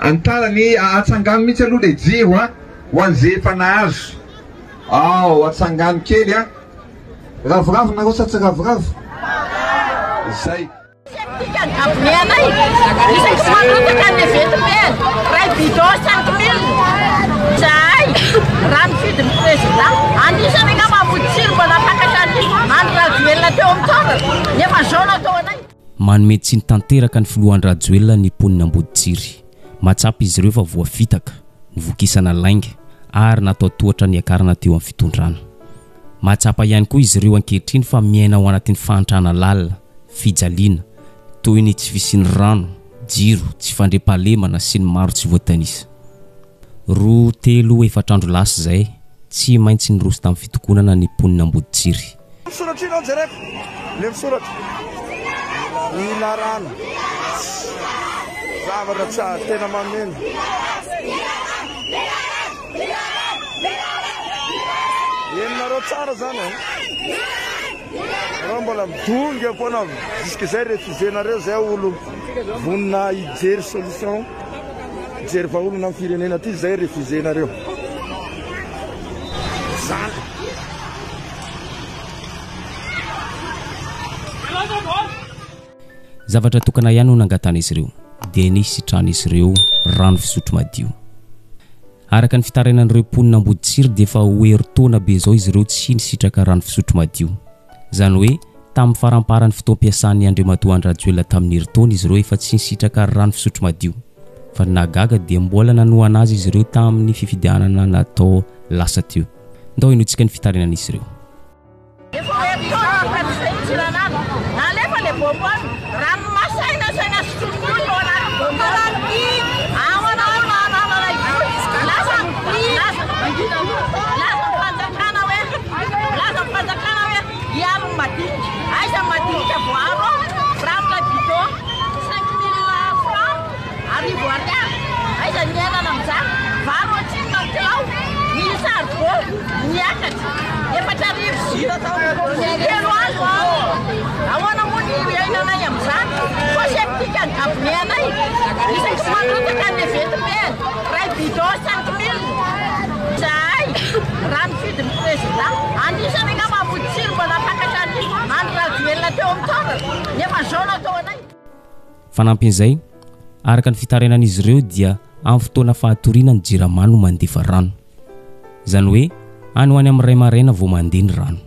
Ny tanany atsangano mihitsy aloha le jiro a, ho an'izay efa nahazo. Ao, atsangano kely a. Ravoravo nareo sa tsy ravoravo? Zay. Septika ny gabone anay, isaky ny manotaka ny levetipeny, ray bidon 5000. Zahay, raha nifidy ny président, anisany angamba Amboditsiry mba nampakatra an'i Andry Rajoelina teo amin'ny taonany, nefa zao no atao anay. Manome tsiny tanteraka ny filoha Andry Rajoelina ny mponina Amboditsiry. Mahatsapa izy ireo fa voafitaka, novokisana lainga ary natao tohatra niakarana teo amin'ny fitondrana. Mahatsapa ihany koa izy ireo ankehitriny fa miaina ao anatin'ny fahantrana lalina, fijaliana, toy ny tsy fisian'ny rano, jiro, tsy fandriampahalemana sy ny maro tsy voatanisa. Roa, telo, efatra andro lasa izay, tsy maintsy niroso tamin'ny fitokonana ny mponina Amboditsiry. Misoratra ino jereko le misoratra mila rano zavatra tsara tena mameno. Henonareo tsara zany e. Nareo mbola midongy eo foana jusque zay refuser-nareo zay olo vonona hijery solution hijery vahaolana amin'ny firenena ty zay refuser-nareo. Zany. Zavatra tokana ihany no nangatahan'izy ireo, dia ny hisitrahan'izy ireo rano fisotro madio. Araka ny fitarainan'ireo mponina Amboditsiry dia efa ho herintaona be izao izy ireo tsy nisitraka rano fisotro madio. Izany hoe tamin'ny faramparan'ny fotoam-piasan'i Andriamatoa Andry Rajoelina tamin'ny herintaona izy ireo efa tsy nisitraka rano fisotro madio. Fa ny nahagaga dia mbola nanohana azy izy ireo tamin'ny fifidianana natao lasa teo. Ndao henointsika ny fitarainan'izy ireo. Efa ho herintaona efa tsy zay tsiranana. Nalefa le bonbonne, rano masaina asaina sotroin'ny olona ao anaty bonbonne. Ahoana moa no hanananay vola? Milaza, milaza, milaza ny fanjakana hoe, milaza ny fanjakana hoe hiaro ny madinika. Aiza ny madinika voaaro ao? Rano iray bidon, 5000 francs. Arivo ariary, aiza ny iainana amin'izany? Vary ohatrinona ny kilao? Ny saribao niakatra 4003 alina. Ahoana moa ny iainanay amin'izany? Faux septique ny gabone anay. Isaky ny manotaka ny levetipeny, iray bidon 5000. Izahay raha nifidy ny président, anisany angamba Amboditsiry mba nampakatra an'i Andry Rajoelina teo amin'ny taonany, nefa izao no atao anay. Fanampin'izay, araka ny fitarainan'izy ireo dia amin'ny fotoana fahatoriana ny Jirama no mandefa rano. Izany hoe any ho any amin'ny iray maraina vao mandeha ny rano.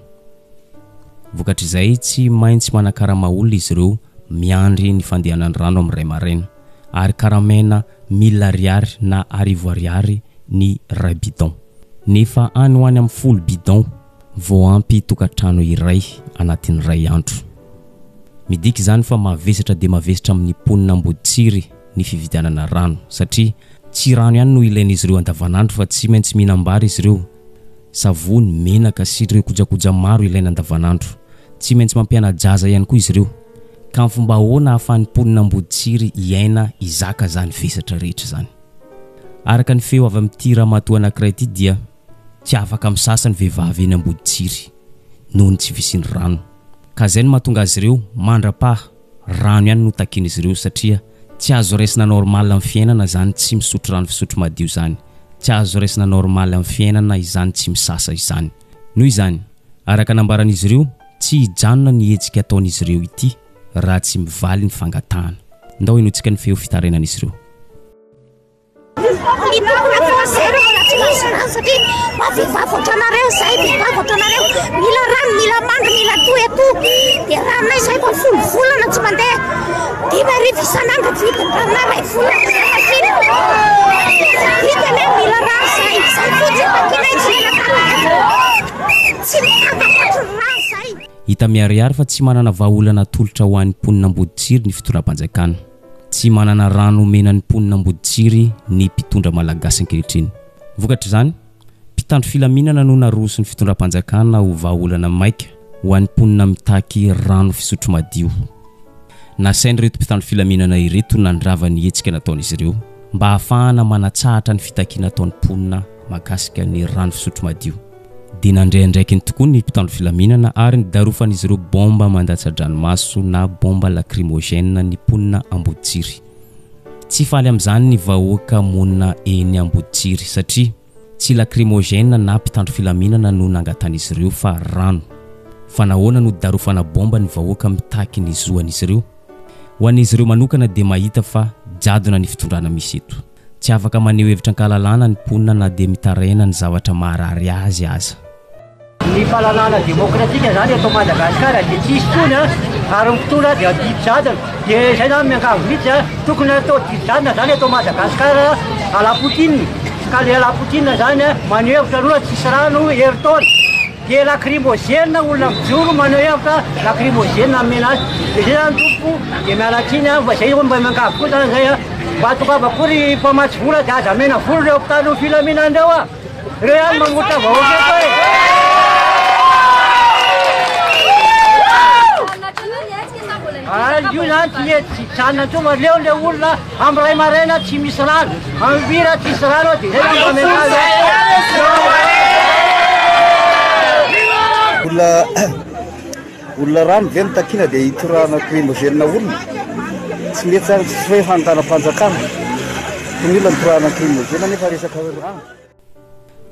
Vokatr'izay, tsy maintsy manakarama olona izy ireo miandry ny fandehanan'ny rano amin'ny iray maraina, ary karamaina mille ariary na arivo ariary ny iray bidon. Nefa any ho any amin'ny folo bidon vao ampy tokantrano iray anatin'ny iray andro. Midika izany fa mavesatra dia mavesatra amin'ny mponina Amboditsiry ny fividianana rano satria tsy rano ihany no ilain'izy ireo andavanandro fa tsy maintsy mihinam-bary izy ireo, savony, menaka sy ireo kojakoja maro ilaina andavanandro. Tsy maintsy mampiana-jaza ihany koa izy ireo. Ka amin'ny fomba ahoana ahafahan'ny mponina Amboditsiry hiaina hizaka izany vesatra rehetra izany? Araka ny feo avy amin'ity ramatoa anankiray ity dia tsy afaka misasa ny vehivavy eny Amboditsiry noho ny tsy fisian'ny rano. Ka izay no mahatonga azy ireo mandra-paha rano ihany no takian'izy ireo satria tsy azo raisina normal amin'ny fiainana izany tsy misotro rano fisotro madio izany, tsy azo raisina normal amin'ny fiainana izany tsy misasa izany. Noho izany, araka nambaran'izy ireo, tsy hijanona ny hetsika ataon'izy ireo ity raha tsy mivaly ny fangatahana. Ndao henointsika ny feo fitarainan'izy ireo. Ny tokony atao zay reo mbola tsy mahazo rano satria mba vehivavy ohatranareo zay vehivavy ohatranareo mila rano mila mandry mila tout et tout dia ranonay zay efa folo volana tsy mandeha 5000 isan'andro vidiny ranonay iray volana zay fa firy vidiny hoe mila rano zay zay fotsiny takinay tsy mila tsy mitady ankoatry ny rano zay. Hita miharihary fa tsy manana vahaolana atolotra ho an'ny mponina Amboditsiry ny fitondram-panjakana. Tsy manana rano omena ny mponina Amboditsiry ny mpitondra malagasy ankehitriny. Vokatr'izany, mpitandro filaminana no naroson'ny fitondram-panjakana ho vahaolana maika ho an'ny mponina mitaky rano fisotro madio. Nasain'ireto mpitandro filaminana ireto nandrava ny hetsika nataon'izy ireo mba hahafahana manatsahatra ny fitakiana ataon'ny mponina mahakasika ny rano fisotro madio. Dia nandray andraikiny tokoa ny mpitandro filaminana ary nidarofan'izy ireo baomba mandatsa-dranomaso na bomba lacrymogène ny mponina Amboditsiry. Tsy faly amin'izany ny vahoaka monina eny Amboditsiry satria tsy lacrymogène na mpitandro filaminana no nangatan'izy ireo fa rano. Fa nahoana no darofana bomba ny vahoaka mitaky ny zoan'izy ireo? Ho an'izy ireo manokana dia mahita fa jadona ny fitondrana misy eto. Tsy afaka maneho hevitra an-kalalahana ny mponina na dia mitaraina ny zavatra maharary azy aza. Ny fahalalahana demokratika zany eto Madagascar dia tsy hisy tsony a, ary ny mpitondra dia didy jadona, dia izay zany miangavy mihitsy a, tokony atao didy jadona zany eto Madagascar à la Poutine, ka le à la Poutine zany a, maneho hevitra aloha tsisy rano herintaona, dia lacrymogène olona mijoro maneho hevitra lacrymogène amena azy, dia zay zany tompoko dia miala tsiny a, fa zay mba miangavy koa zany zay a, mba tongava koa ry mpamatsy vola dia aza amena vola ireo mpitandro ny filaminana ireo a. Ireo ihany mamotra vahoaka eto e. Ah, io zany tsy mety tsy hijanona intsony fa leo le olona amin'ny ray maraina tsy misy rano, amin'ny hira tsisy rano dia zay zany mba miangavy. Olona olona rano ve no takiana dia hitorahana lacrymogène olona? Tsy mety zany, tsy hoe fanonganam-panjakana. Tokony olona nitorahana lacrymogène nefa resaka rano.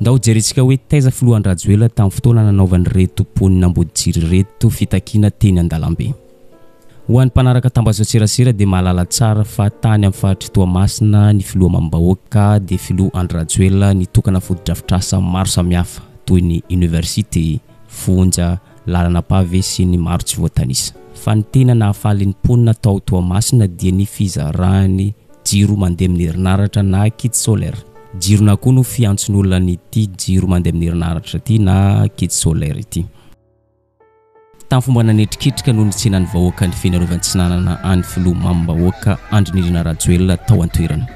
Ndao hojerentsika hoe taiza filoha Andry Rajoelina tamin'ny fotoana nanaovan'ireto mponina Amboditsiry ireto fitakiana teny an-dalambe. Ho an'ny mpanaraka tambazotserasera dia mahalala tsara fa tany amin'ny faritr'i Toamasina ny filoha mamim-bahoaka dia filoha Andry Rajoelina nitokana fotodrafitrasa maro samihafa toy ny université, fonja, lalana pavé sy ny maro tsy voatanisa. Fa ny tena nahafaly ny mponina tao Toamasina dia ny fizarany jiro mandeha amin'ny herinaratra na kit solaire. Jiron'akoho no fiantson'olona an'ity jiro mandeha amin'ny herinaratra ity na kit solaire ity. Tamin'ny fomba nanetriketrika no nitsenan'ny vahoaka ny Fenarovan'Tsinanana an'ny filoha mamim-bahoaka Andry Nirina Rajoelina tao an-toerana.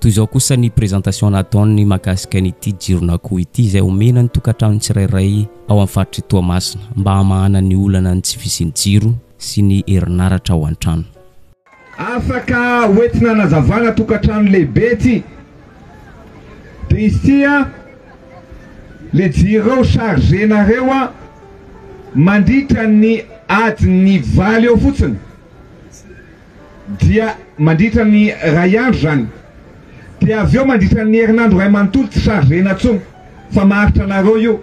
Toy izao kosa ny présentation nataony mahakasika an'ity jiron'akoho ity izay omena ny tokantrano tsirairay ao amin'ny faritr'i Toamasina mba hamahana ny olana ny tsy fisian'ny jiro sy ny herinaratra ao an-trano. Afaka hoentina hanazavana tokantrano lehibe ity. Dia izy ity an, le jiro eo charger-nareo an, mandritra ny adin'ny valo eo fotsiny. Dia mandritra ny iray andro izany. Dia avy eo mandritra ny herinandro iray manontolo tsy charger-na intsony fa maharitra anareo io.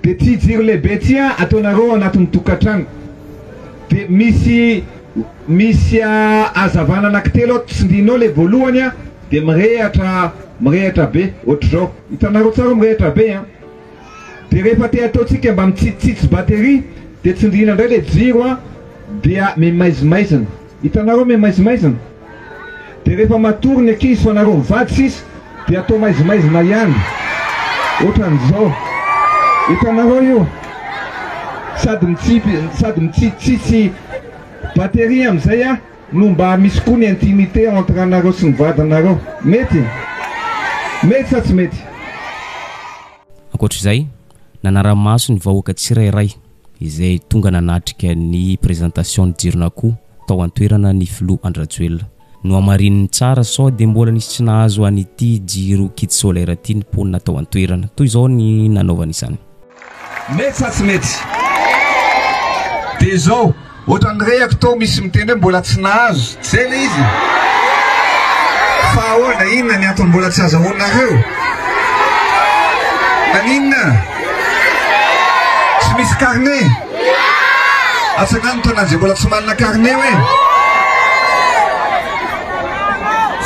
Dia ity jiro lehibe ity an ataonareo ao anatin'ny tokantrano. Dia misy misy hazavana anankitelo ao, tsindrinao ilay voalohany an, dia mirehatra mirehatra be ohatr'izao. Hitanareo tsara hoe mirehatra be an. Dia rehefa te hataontsika mba mitsitsitsy batterie dia tsindriana indray ilay jiro an, dia mimaizimaizina. Hitanareo mimaizimaizina? Dia rehefa matory ny ankizy fa nareo mivady sisa dia atao maizimaizina ihany. Ohatran'izao. Hitanareo io? Sady mitsipy sady mitsitsitsy batterie amin'izay an. No mba misy koa ny intimité entre anareo sy ny vadinareo. Mety? Mety sa tsy mety? Ankoatra izay, nanara-maso ny vahoaka tsirairay izay tonga nanatrika ny présentation ny jiron'akoho tao an-toerana ny filoha Andry Rajoelina. Nohamarininy tsara sao dia mbola nisy tsy nahazo an'ity jiro kit solaire ity ny mponina tao an-toerana. Toy izao ny nanaovany izany. Mety sa tsy mety? Dia izao, ohatran'ny rehako tao misy miteny hoe mbola tsy nahazo, tsy izay ilay izy? Fa ahoana, inona ny antony mbola tsy azahoanareo? Maninona? Tsy misy carnet? Atsangano ny tanan'izay mbola tsy manana carnet hoe.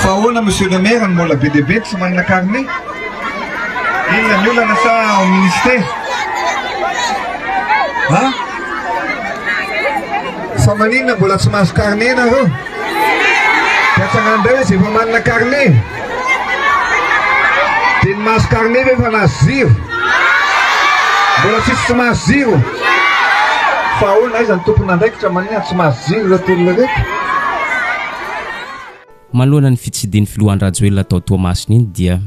Fa ahoana monsieur le maire no mbola be dia be tsy manana carnet? Inona ny olana sa ao ministère? Ha? Fa maninona mbola tsy mahazo carnet nareo? Dia atsangano indray hoe izay efa manana carnet. Dia ny mahazo carnet ve efa nahazo ziro? Mbola tsisy tsy mahazo ziro? Fa ahoana aiza ny tompon'andraikitra maninona tsy mahazo ziro ireto olona ireto? Manoloana ny fitsidian'ny filoha Andry Rajoelina tao Toamasina iny dia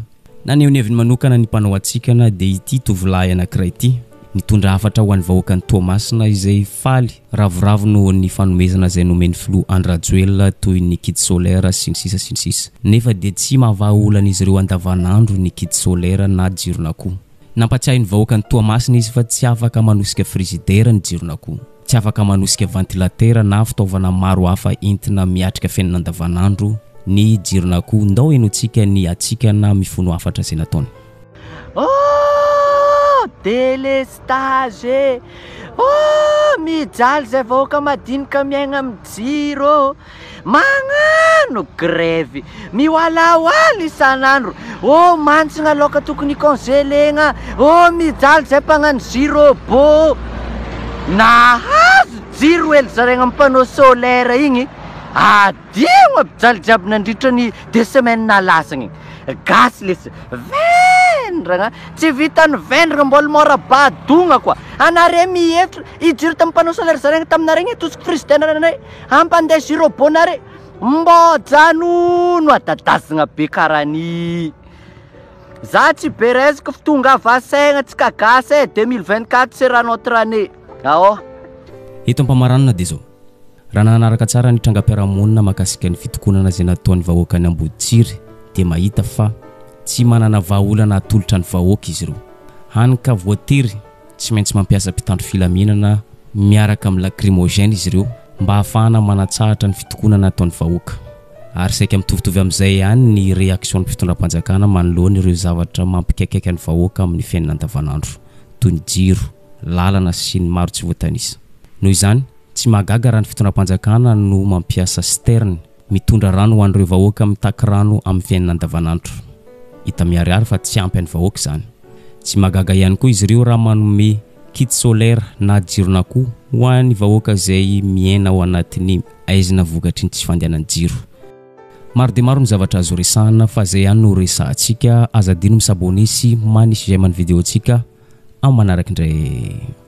naneho ny heviny manokana ny mpanao hatsikana dia ity tovolahy anankiray ity. Nitondra hafatra ho an'ny vahoakan'i Toamasina izay faly ravoravo noho ny fanomezana izay nomen'ny filoha Andry Rajoelina toy ny kit solaire sy ny sisa sy ny sisa. Nefa dia tsy mahavaha olan'izy ireo andavanandro ny kit solaire na jiron'akoho. Nampatsiahy ny vahoakan'i Toamasina izy fa tsy afaka manosika frizidera ny jiron'akoho, tsy afaka manosika vantilatera na fitaovana maro hafa entina miatrika fiainana andavanandro ny jiron'akoho. Ndao henointsika ny hatsikana mifono hafatra izay nataony. Oh! Delestage e! Oh! Mijaly zay vahoaka madinika miaigna amin'ny jiro ô! Magnano grevy, miwalawala isan'andro, oh! Mantsigna laoka tokony hi-congeler-gna, oh! Mijaly zay mpagnano jiro bô! Nahazo jiro hely zaraigna amin'ny panneau solaire igny, Adino aby jaly jiaby nandritra ny deux semaines lasagna igny. Gasy lesy vendragna, tsy vitan'ny vendragna mbola mora badogna koa. Anare mihevitra i jiro tamin'ny panneau solaire zaraigna taminare igny atosiko frigidaire anare hampandeha jus robot nare. Mbô janono adadazagna be karaha ny. Za tsy be resaka fa tongava saigna tsika gasy e, 2024 sera notre année. Ao. Eto am-pamaranana dia izao. Raha nanaraka tsara ny trangam-piarahamonina mahakasika ny fitokonana izay nataon'ny vahoakan'i Amboditsiry dia mahita fa tsy manana vahaolana atolotra ny vahoaka izy ireo. Hany ka voatery tsy maintsy mampiasa mpitandro filaminana miaraka amin'ny lacrymogène izy ireo mba hahafahana manatsahatra ny fitokonana ataon'ny vahoaka. Ary saika mitovitovy amin'izay ihany ny réaction-n'ny fitondram-panjakana manoloana ireo zavatra mampikaikaika ny vahoaka amin'ny fiainana andavanandro toy ny jiro, lalana sy ny maro tsy voatanisa. Noho izany, tsy mahagaga raha ny fitondram-panjakana no mampiasa citerne mitondra rano ho an'ireo vahoaka mitaky rano amin'ny fiainana andavanandro. Hita miharihary fa tsy ampy an'ny vahoaka izany. Tsy mahagaga ihany koa izy ireo raha manome kit solaire na jiron'akoho ho an'ny vahoaka izay miaina ao anatin'ny aizina vokatry ny tsy fandehanan'ny jiro. Maro dia maro ny zavatra azo resahana fa izay ihany no resahantsika. Aza adino mi-s'abonner sy manisy j'aime ny vidéo-ntsika amin'ny manaraka indray.